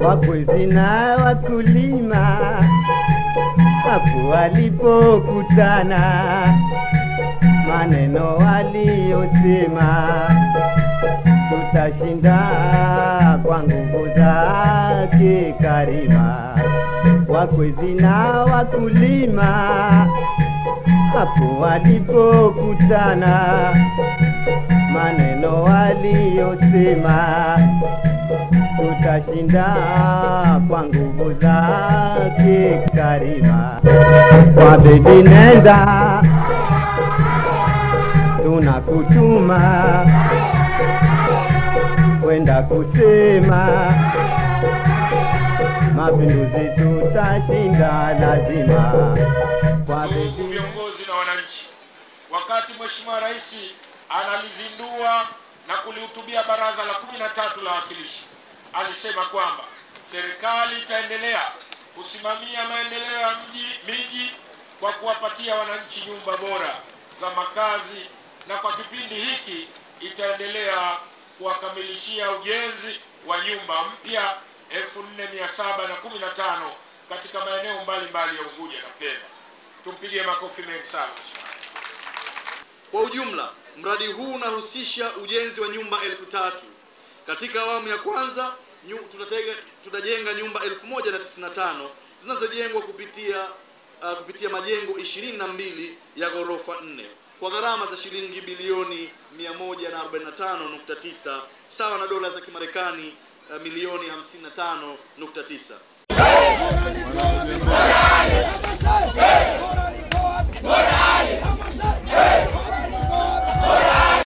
Wakwezi na wakulima hapo walipokutana, maneno waliyosema, tutashinda kwa nguvu zake Karima. Wakwezi na wakulima hapo walipokutana, maneno waliyosema, tutashinda kwa nguvu zake Karima. Kwa bibi nenda tunakutuma kwenda kusema, mapinduzi tutashinda lazima. Kwa bibi viongozi na wananchi, wakati Mheshimiwa Rais analizindua na kulihutubia baraza la 13 la wawakilishi, alisema kwamba serikali itaendelea kusimamia maendeleo ya miji kwa kuwapatia wananchi nyumba bora za makazi, na kwa kipindi hiki itaendelea kuwakamilishia ujenzi wa nyumba mpya 4715 katika maeneo mbalimbali ya Unguja na Pemba. Tumpigie makofi mengi sana. Kwa ujumla, mradi huu unahusisha ujenzi wa nyumba 3000. Katika awamu ya kwanza tutajenga nyumba 1095 zinazojengwa kupitia majengo 22 ya ghorofa 4 kwa gharama za shilingi bilioni 145.9 sawa na dola za Kimarekani milioni 55.9.